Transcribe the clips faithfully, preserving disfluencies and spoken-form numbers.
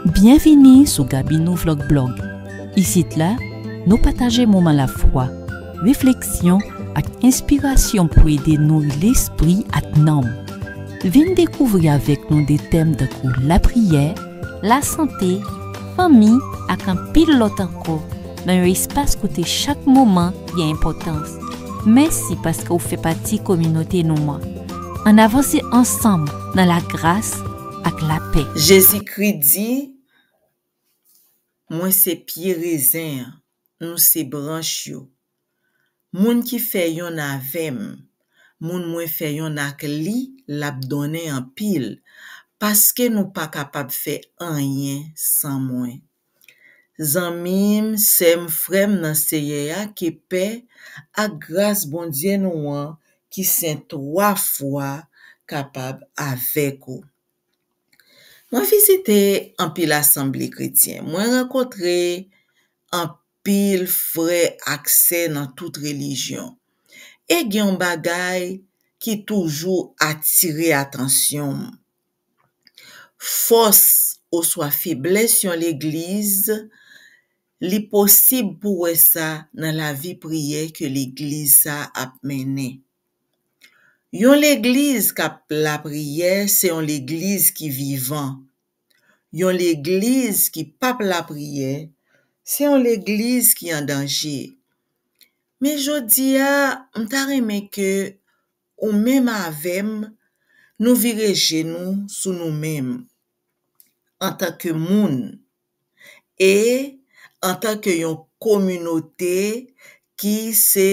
Byenvini sou Gaby Nou Vlog Blog. Isit la, nou pataje moman lafwa, refleksyon ak enspirasyon pou ede nouri lespri ak nanm. Vin dekouvri avèk nou de tèm tankou lapriyè, lasante, fanmi ak anpil lòt ankò nan yon espas kote chak moman gen enpòtans. Mèsi paske w fè pati kominote nou an. Ann avanse ansanm nan lagras ak lapè. Jezikri di, "Mwen se pye rezen an, nou se branch yo. Moun ki fè yonn avè m, moun mwen fè yonn ak li, l ap donnen anpil, paske nou pa kapab fè anyen san mwen." Zanmi m, sè m, frè m nan Seyè a, ke pè ak gras Bondye nou an, ki sen twa fwa, kapab avèk ou. Mwen vizite anpil asanble kretyen. Mwen rankontre anpil frè ak sè nan tout relijyon. E gen yon bagay ki toujou atire atansyon m. Fòs oswa feblès yon legliz, li posib pou wè sa nan lavi priyè ke legliz sa ap mennen. Yon legliz k ap lapriyè, se yon legliz ki vivan. Yon legliz ki p ap lapriyè, se yon legliz ki an danje. Men jodi a, m ta renmen ke ou menm avè m, nou vire je nou sou nou menm, antanke moun, e antanke yon kominote ki se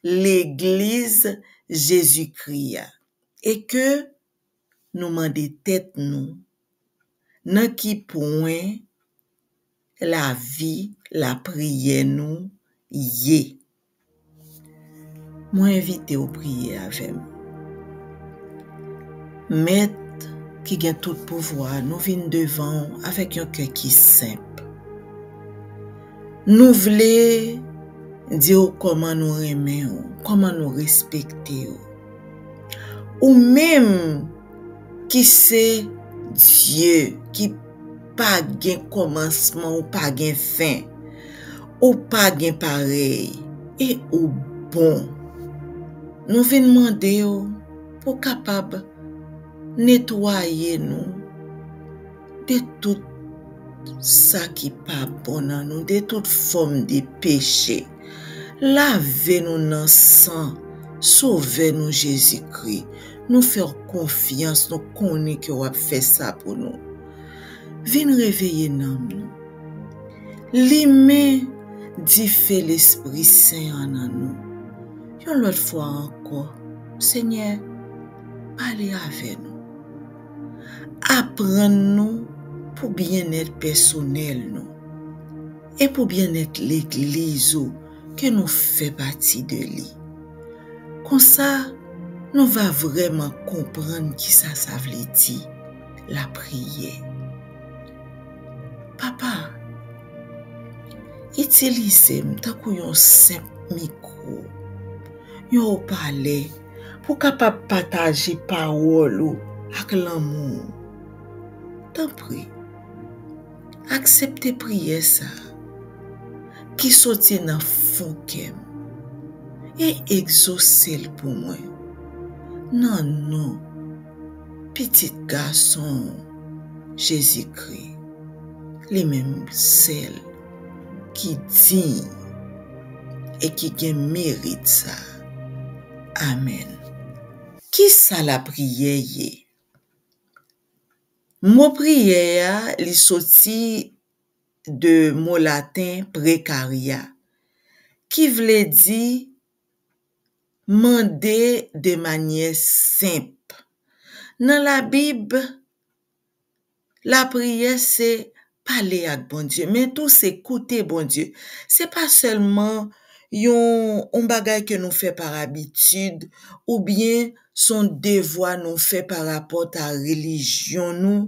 Legliz Jezikri a, e ke nou mande tèt nou, nan ki pwen lavi lapriyè nou ye? Mwen envite w priye avè m. Mèt ki gen tout pouvwa, nou vin devan w avèk yon kè ki senp. Nou vle di w kòman nou renmen w, kòman nou respekte w. Ou menm ki se Dye, ki pa gen kòmansman, ou pa gen fen, ou pa gen parèy, e ou bon. Nou vin mande w pou w kapab netwaye nou de tout sa ki pa bon nan nou, de tout fòm de peche. Lave nou nan san Sovè nou Jezikri. Nou fè w konfyans, nou konnen ke w ap fè sa pou nou. Vin reveye nanm nou. Limen dife Lespri Sen an nan nou. Yon lòt fwa ankò, Senyè, pale avè nou. Aprann nou pou byennèt pèsonèl nou e pou byennèt legliz ou ke nou fè pati de li. Konsa, nou va vrèman konprann kisa sa vle di lapriyè. Papa, itilize m tankou yon senp mikwo, yon opalè, pou kapab pataje pawòl ou ak lanmou w. Tanpri, aksepte priyè sa a ki soti nan fon kè m e egzose l pou mwen, nan non Pitit Gason w, Jezikri, li menm sèl ki diy e ki gen merit sa a. Amèn. Kisa lapriyè ye? Mo priyè a, li soti de mo laten precaria, ki vle di mande de manyè senp. Nan Labib, lapriyè se pale ak Bondye, men tou se koute Bondye. Se pa sèlman yon, yon bagay ke nou fè pa abitid, oubyen se yon devwa nou fè pa rapò a relijyon nou,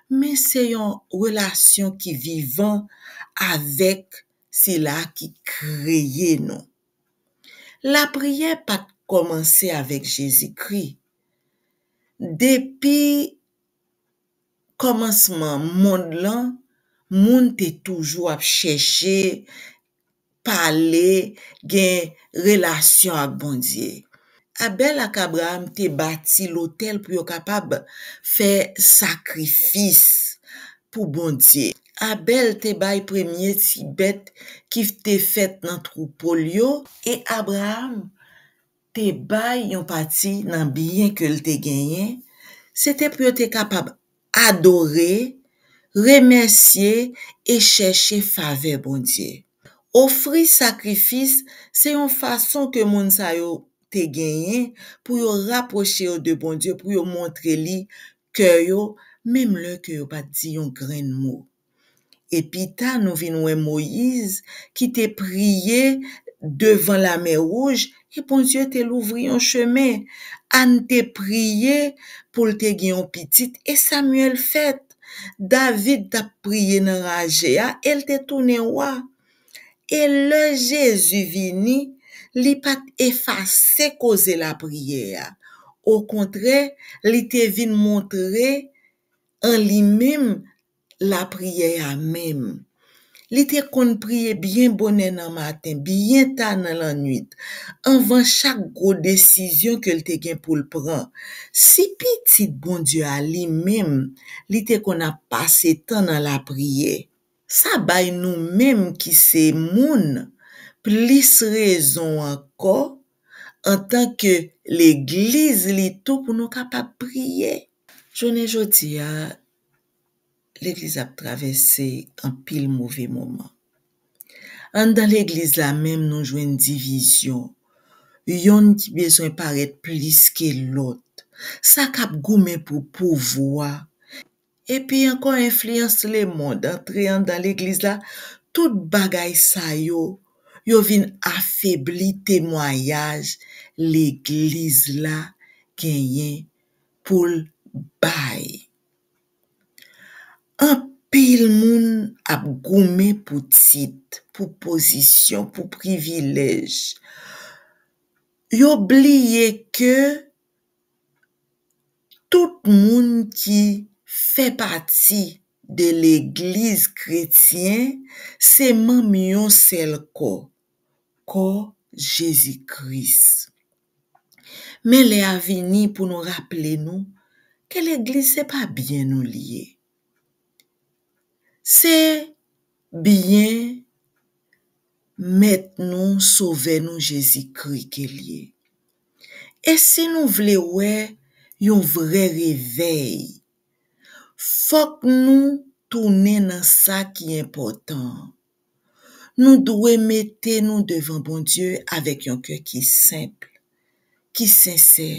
men se yon relasyon ki vivan avèk Sila ki kreye nou. Lapriyè pa t kòmanse avèk Jezikri. Depi kòmansman mond lan, Moun te toujou ap chèche pale, gen relasyon ak Bondye. Abèl ak Abraram te bati lotèl pou yo kapab fè sakrifis pou Bondye. Abèl te bay premye ti bèt ki te fèt nan twoupo l yo, e Abraram te bay yon pati nan byen ke l te genyen, se te pou yo te kapab adore, remèsye e chèche favè Bondye. Ofri sakrifis se yon fason ke moun sa yo te genyen pou yo rapwoche yo de Bondye, pou yo montre li kè yo, menm lè ke yo pa t di yon grenn mo. E pita, nou vin wè Moyiz ki te priye devan Lamè Wouj, e Bondye te louvri yon chemen. Ann te priye pou l te gen yon pitit, e Samyèl fèt. David t ap priye nan raje a, e l te tounen wa. E lè Jezi vini, li pa t efase koze lapriyè a. Okontrè, li te vin montre an li menm lapriyè a menm. Li te konn priye byen bonè nan maten, byen ta nan lannwit, anvan chak gwo desizyon ke l te gen pou l pran. Si Pitit Bondye a li menm, li te konn ap pase tan nan lapriyè. Sa bay nou menm ki se moun plis rezon ankò antanke legliz li tou pou nou kapab priye. Jounen jodi a, legliz ap travèse anpil move moman. Anndan legliz la menm, nou jwenn divizyon. Yonn ki bezwen parèt plis ke lòt. Sa k ap goumen pou pouvwa. Epi ankò, enfliyans lemonn antre anndan legliz la. Tout bagay sa yo, yo vin afebli temwayaj legliz la genyen pou l bay. Anpil moun ap goumen pou tit, pou pozisyon, pou privilèj. Yo bliye ke tout moun ki fè pati de legliz kretyen se manm yon sèl kò, kò Jezi Kris. Men lè a vini pou nou raple nou ke legliz se pa byen nou li ye. Se byen Mèt nou, Sovè nou Jezikri ke l ye. E si nou vle wè yon vrè revèy, fòk nou tounen nan sa ki enpòtan an. Nou dwe mete nou devan Bondye avèk yon kè ki senp, ki sensè,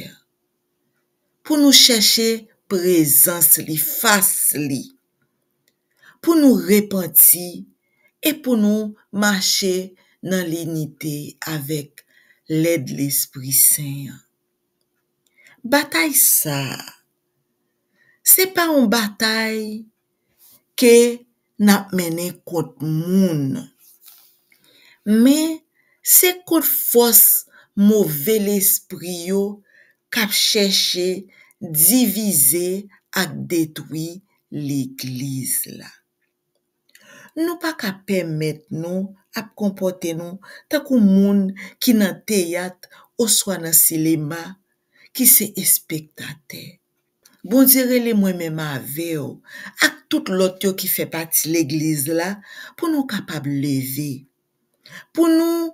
pou nou chèche prezans li, fas li, pou nou repanti e pou nou mache nan linite avèk lèd Lespri Sen an. Batay sa a, se pa yon batay ke n ap mennen kont moun, men se kont fòs move lespri yo k ap chèche divize ak detwi legliz la. Nou pa ka pèmèt nou ap konpòte nou tankou moun ki nan teyat oswa nan sinema, ki se espektatè. Bondye rele mwen menm avè w, ak tout lòt yo ki fè pati legliz la, pou nou kapab leve. Pou nou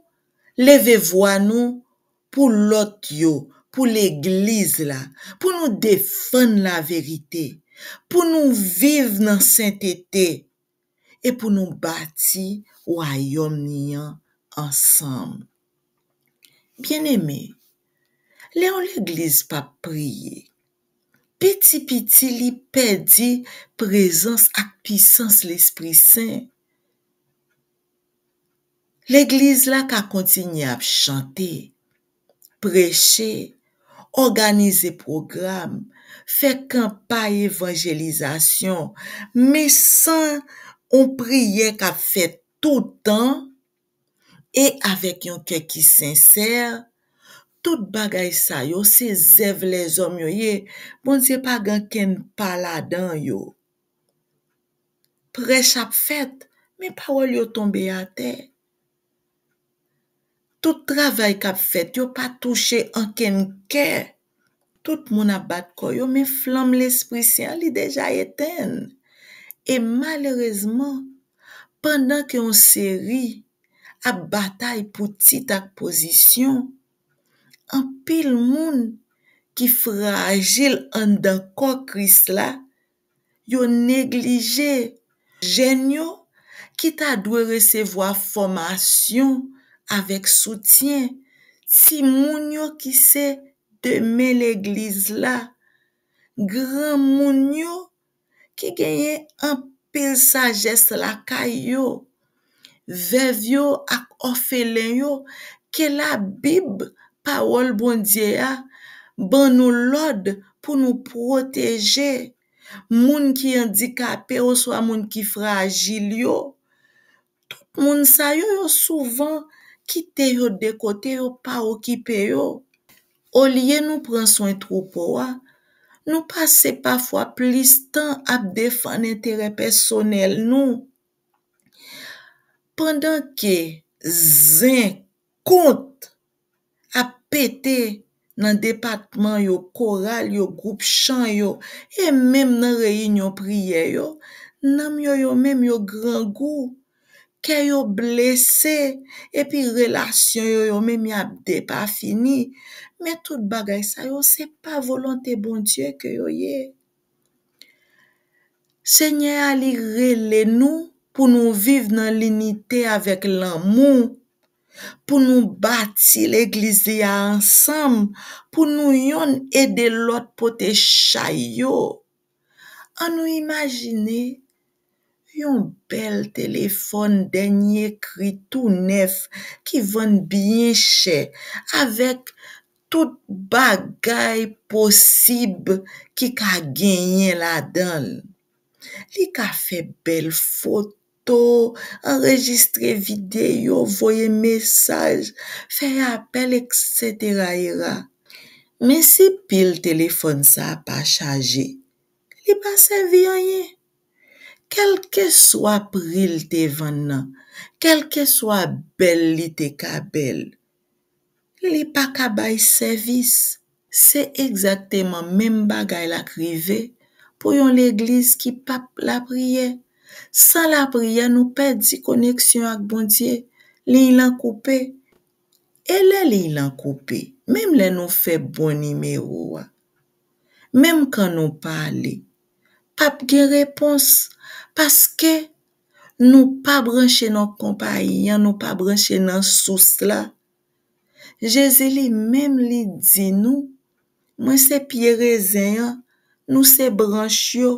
leve vwa nou pou lòt yo, pou legliz la, pou nou defann laverite, pou nou viv nan sentete, e pou nou bati wayòm li an ansanm. Byeneme, lè yon legliz p ap priye, piti piti li pèdi prezans ak pisans Lespri Sen. Legliz la ka kontinye ap chante, preche, òganize pwogram, fè kanpay evanjelizasyon, men san yon priyè k ap fèt toutan e avèk yon kè ki sensè, tout bagay sa yo se zèv lèzòm yo ye. Bondye pa gen kenn pa ladan yo. Prèch ap fèt, men pawòl yo tonbe atè. Tout travay k ap fèt yo pa touche ankenn kè. Tout moun ap bat kò yo, men flanm Lespri Sen an, li deja etenn. E malerezman, pandan ke yon seri ap batay pou tit ak pozisyon, anpil moun ki frajil anndan kò Kris la, yo neglije jèn yo ki ta dwe resevwa fòmasyon avèk soutyen, timoun yo ki se demen legliz la, granmoun yo ki genyen anpil sajès lakay yo, vèv yo ak òfelen yo, ke Labib, pawòl Bondye a, ban nou lòd pou nou pwoteje moun ki andikape oswa moun ki frajil yo. Tout moun sa yo, yo souvan kite yo de kote, yo pa okipe yo. Olye nou pran swen twoupo a, nou pase pafwa plis tan ap defann enterè pèsonèl nou. Pandan ke zen kont ap pete nan depatman yo, koral yo, gwoup chan yo, e menm nan reyinyon priyè yo, nanm yo, yo menm yo grangou, kè yo blese, epi relasyon yo, yo menm y ap depafini. Men tout bagay sa yo, se pa volonte Bondye ke yo ye. Senyè a, li rele nou pou nou viv nan linite avèk lanmou, pou nou bati legliz li a ansanm, pou nou yonn ede lòt pote chay yo. An nou imajine yon bèl telefòn dènye kri tou nèf ki vann byen chè, avèk tout bagay posib ki ka genyen ladan l. Li ka fè bèl foto, anrejistre videyo, voye mesaj, fè apèl, etsetera, etsetera. Men si pil telefòn sa a pa chaje, li pa sèvi anyen. Kèlkeswa pri l te vann nan, kèlkeswa bèl li te ka bèl, li pa ka bay sèvis. Se egzakteman menm bagay la k rive pou yon legliz ki p ap lapriyè. San lapriyè, nou pèdi koneksyon ak Bondye. Liy lan koupe. E lè liy lan koupe, menm lè nou fè bon nimewo a, menm kan nou pale, p ap gen repons, paske nou pa branche nan konpayi an, nou pa branche nan sous la. Jezi li menm li di nou, mwen se pye rezen an, nou se branch yo.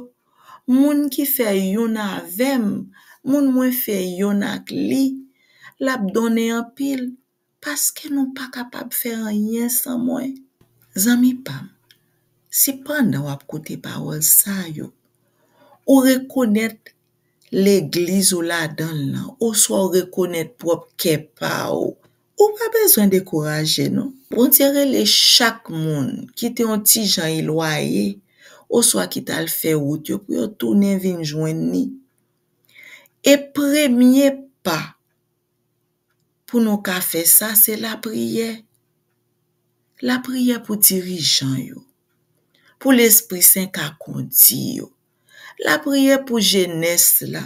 Moun ki fè youn avè m, moun mwen fè youn ak li, l ap donnen anpil, paske nou pa kapab fè anyen san mwen. Zanmi pa m, si pandan w ap koute pawòl sa yo, ou rekonèt legliz ou ladan l lan, oswa w rekonèt pwòp kè pa w, ou pa bezwen dekouraje non. Bondye rele chak moun ki te yon ti jan elwaye, oswa ki t al fè wout yo pou yo tounen vin jwenn li. E premye pa pou nou ka fè sa, se lapriyè. Lapriyè pou dirijan yo, pou Lespri Sen ka kondi yo. Lapriyè pou jenès la,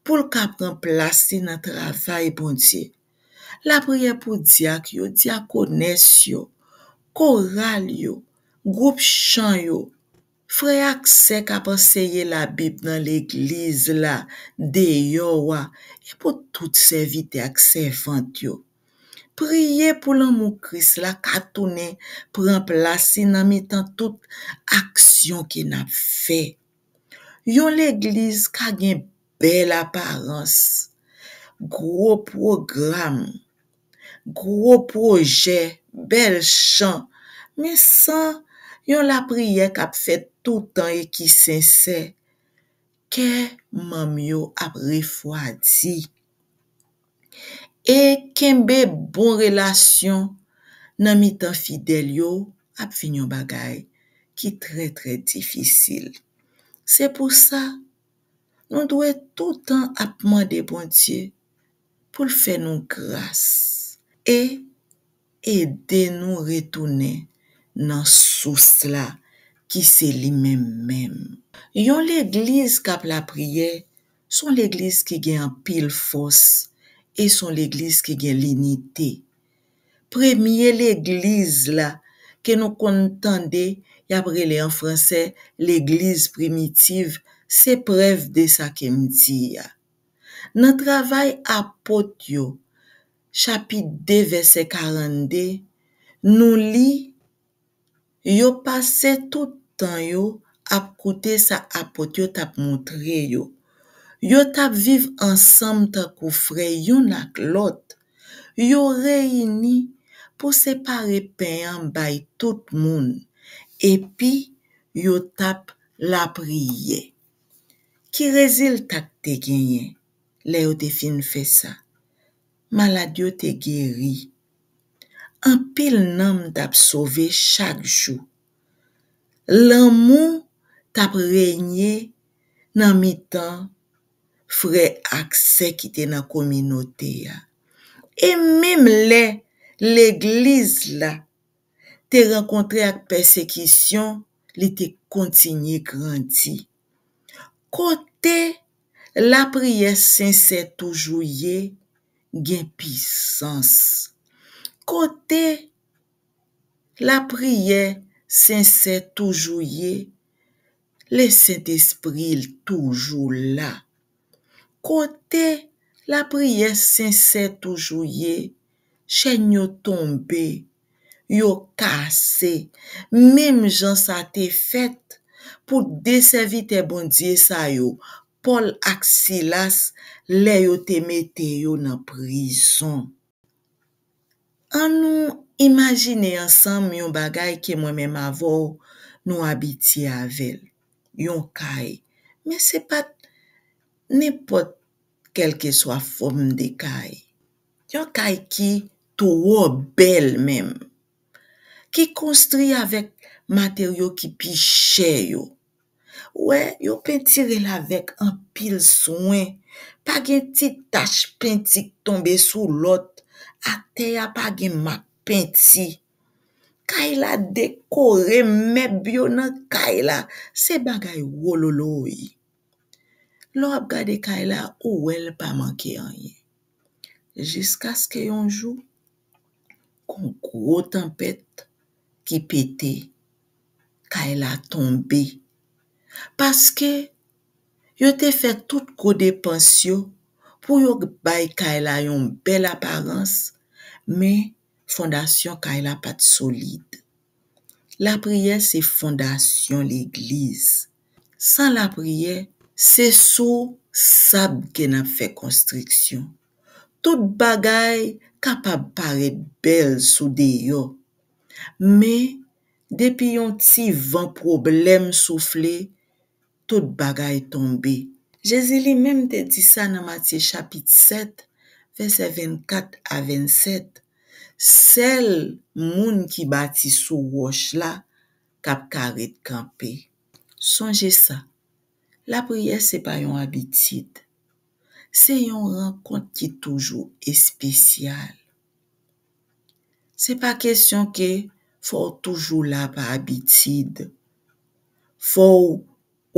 pou l ka pran plas li nan travay Bondye. Lapriyè pou dyak yo, dyakonès yo, koral yo, gwoup chan yo, frè ak sè k ap anseye Labib nan legliz la, deyò a, e pou tout sèvitè ak sèvant yo. Priye pou lanmou Kris la ka tounen pran plas li nan mitan tout aksyon ke n ap fè. Yon legliz ka gen bèl aparans, gwo pwogram, gwo pwojè, bèl chan, men san yon lapriyè k ap fèt toutan e ki sensè, kè manm yo ap refwadi. E kenbe bon relasyon nan mitan fidèl yo ap vin yon bagay ki trè, trè difisil. Se pou sa, Nou dwe toutan ap mande Bondye pou l fè nou gras e ede nou retounen nan sous la ki se li menm menm. Yon legliz k ap lapriyè se yon legliz ki gen anpil fòs e se yon legliz ki gen linite. Premye legliz la ke nou konn tande y ap rele an fransè legliz primitiv, se prèv de sa ke m di a. Nan Travay Apot yo, chapit de, vèsè karannde, nou li, yo pase tout tan yo ap koute sa apot yo t ap montre yo. Yo t ap viv ansanm tankou frè youn ak lòt. Yo reyini pou separe pen an bay tout moun, epi yo t ap lapriyè. Ki rezilta k te genyen lè yo te fin fè sa? Malad yo te geri. Anpil nanm t ap sove chak jou. Lanmou t ap renye nan mitan frè ak sè ki te nan kominote a. E menm lè legliz la te rankontre ak pèsekisyon, li te kontinye grandi. Kote lapriyè sensè toujou ye, gen pisans. Kote lapriyè sensè toujou ye, Lesentespri toujou la. Kote lapriyè sensè toujou ye, chèn yo tonbe, yo kase, menm jan sa te fèt pou de sèvitè Bondye sa yo, Pòl ak Silas, lè yo te mete yo nan prizon. Ann nou imajine ansanm yon bagay ke mwen menm avè w nou abitye avè l. Yon kay. Men se pa t nenpòt kèlkeswa fòm de kay. Yon kay ki twò bèl menm. Ki konstwi avèk materyo ki pi chè yo. Ou wè, yo pentire l avèk anpil swen. Pa gen ti tach penti k tonbe sou lòt. Atè a pa gen mak penti. Kay la dekore, mèb yo nan kay la, se bagay wololoy. Lè w ap gade kay la, ou wè l pa manke anyen. Jiskaske yon jou, gon gwo tanpèt ki pete, kay la tonbe. Paske yo te fè tout gwo depans yo pou yo bay kay la yon bèl aparans, men fondasyon kay la pa t solid. Lapriyè se fondasyon legliz. San lapriyè, se sou sab ke n ap fè konstriksyon. Tout bagay kapab parèt bèl sou deyò, men depi yon ti van pwoblèm soufle, tout bagay tonbe. Jezi li menm te di sa nan Matye chapit sèt, vèsè vennkat a vennsèt, sèl moun ki bati sou wòch la k ap ka ret kanpe. Sonje sa, lapriyè se pa yon abitid. Se yon rankont ki toujou espesyal. Se pa kesyon ke fò w toujou la pa abitid. Fò w,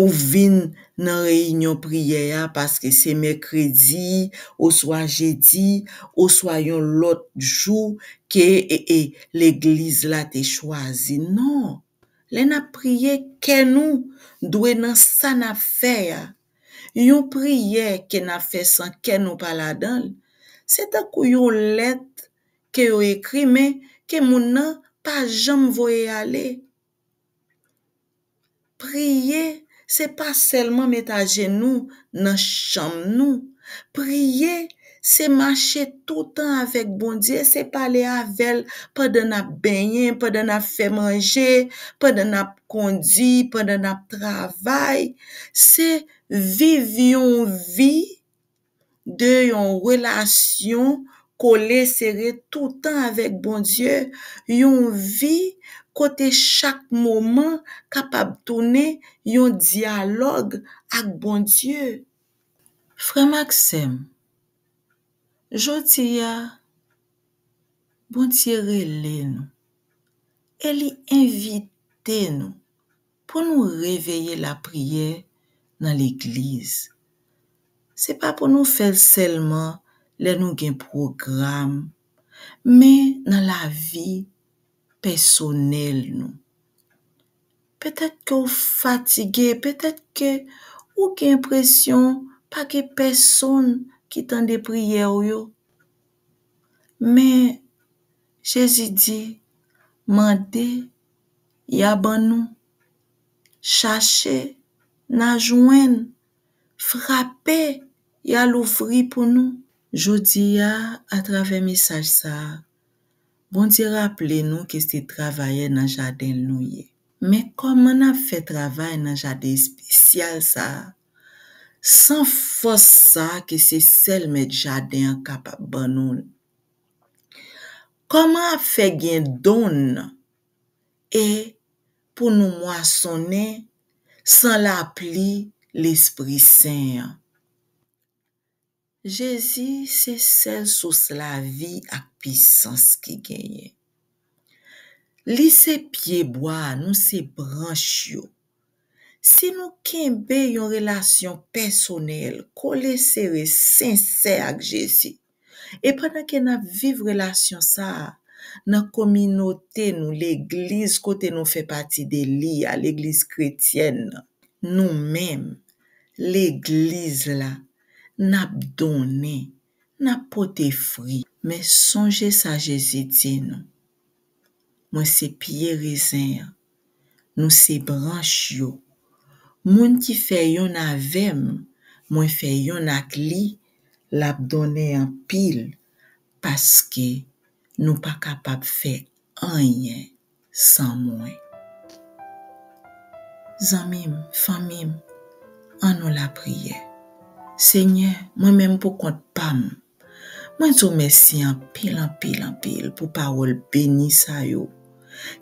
ou vin nan reyinyon priyè a paske se mèkredi, oswa jedi, oswa yon lòt jou ke, e, e, legliz la te chwazi. Non. Lè n ap priye, kè nou dwe nan sa n ap fè a. Yon priyè ke n ap fè san kè nou pa ladan l, se tankou yon lèt ke yo ekri, men ke moun nan pa janm voye ale. Priye, se pa sèlman met ajenou nan chanm nou. Priye, se mache toutan avèk Bondye, se pale avè l pandan n ap benyen, pandan n ap fè manje, pandan n ap kondi, pandan n ap travay. Se viv yon vi de yon relasyon kole sere toutan avèk Bondye, yon vi kote chak moman kapab tounen yon dyalòg ak Bondye. Frè m ak sè m, jodi a, Bondye rele nou e li envite nou pou nou reveye lapriyè nan legliz. Se pa pou nou fè l sèlman lè nou gen pwogram, men nan lavi pèsonèl nou. Petèt ke w fatige, petèt ke ou gen enpresyon pa gen pèsonn ki tande priyè w yo. Men, Jezi di, mande, y a ban nou. Chache, n a jwenn. Frape, y a louvri pou nou. Jodi a, atravè mesaj sa a, Bondye raple nou ke se travayè nan jaden l nou ye. Men kòman n ap fè travay nan jaden espesyal sa a, san fòs sa a ke se sèl mèt jaden an kapab ban nou? Kòman ap fè gen don e pou nou mwasonnen san lapli Lespri Sen an? Jezi se sèl sous lavi ak pisans ki genyen. Li se pye bwa, nou se branch yo. Si nou kenbe yon relasyon pèsonèl, kole sere, sensè ak Jezi, e pandan ke n ap viv relasyon sa a nan kominote nou, legliz kote nou fè pati de li a, legliz kretyèn nan, nou menm, legliz la, n ap donnen, n ap pote fwi. Men sonje sa Jezi di nou, mwen se pye rezen an, nou se branch yo. Moun ki fè yonn avè m, mwen fè yonn ak li, l ap donnen anpil, paske nou pa kapab fè anyen san mwen. Zanmi m, fanmi m, ann nou lapriyè. Senyè, mwen menm pou kont pa m, mwen di w mèsi anpil, anpil, anpil pou pawòl beni sa yo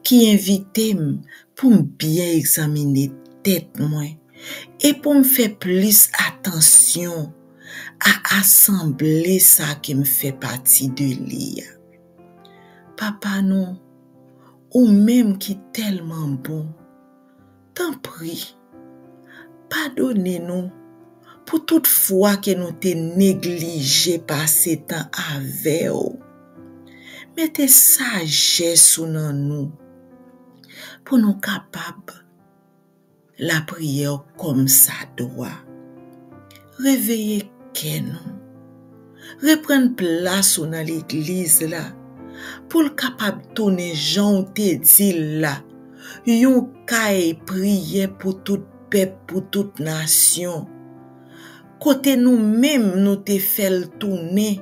ki envite m pou m byen egzamine tèt mwen e pou m fè plis atansyon a asanble sa ke m fè pati de li a. Papa nou, ou menm ki tèlman bon, tanpri, padone nou pou tout fwa ke nou te neglije pase tan avè w. Mete sajès ou nan nou pou nou kapab lapriyè w kòmsadwa. Reveye kè nou. Reprann plas ou nan legliz la pou l kapab tounen jan w te di l la, yon kay priyè pou tout pèp, pou tout nasyon. Kote nou menm nou te fè l tounen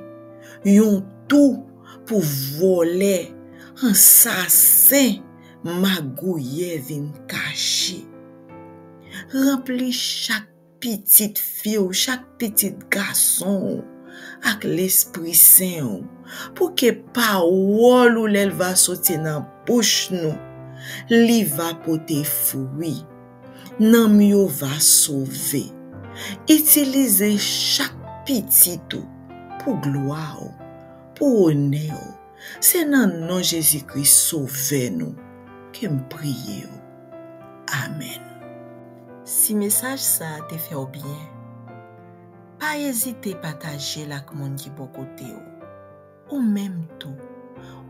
yon tou pou vòlè, ansasen, magouyè vin kache. Ranpli chak pitit fi w, chak pitit gason w ak Lespri Sen w, pou ke pawòl ou, lè l va soti nan bouch nou, li va pote fwi. Nanm yo va sove. Itilize chak pitit ou pou glwa w, pou onè w. Se nan non Jezi Kris, Sovè nou, ke m priye w. Amèn. Si mesaj sa a te fè w byen, pa ezite pataje l ak moun ki bò kote w. Ou menm tou,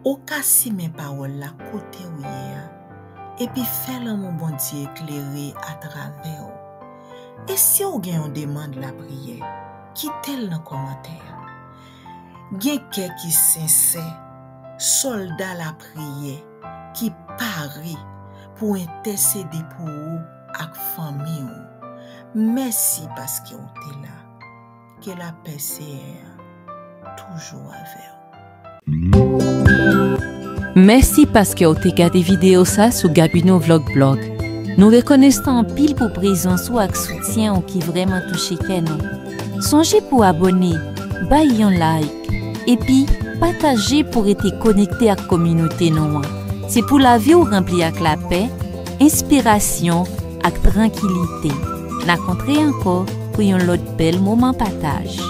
ou ka simen pawòl la kote w ye a, epi fè lanmou Bondye eklere atravè w. E si w gen yon demann lapriyè, kite l nan kòmantè a. Gen kè ki sensè, sòlda lapriyè ki pare pou entèsede pou ou ak fanmi w. Mèsi paske w te la. Ke lapè Seyè a toujou avè w. Mèsi paske w te gade videyo sa sou Gabino Vlog Blog. Nou rekonesan anpil pou prezans ou ak soutyen w ki vrèman touche kè nou. Sonje pou abòne, bay yon like, epi pataje pou rete konekte ak kominote nou an. Se pou lavi w ranpli ak lapè, enspirasyon, ak trankilite. N a kontre ankò. pou yon lòt bèl moman pataj.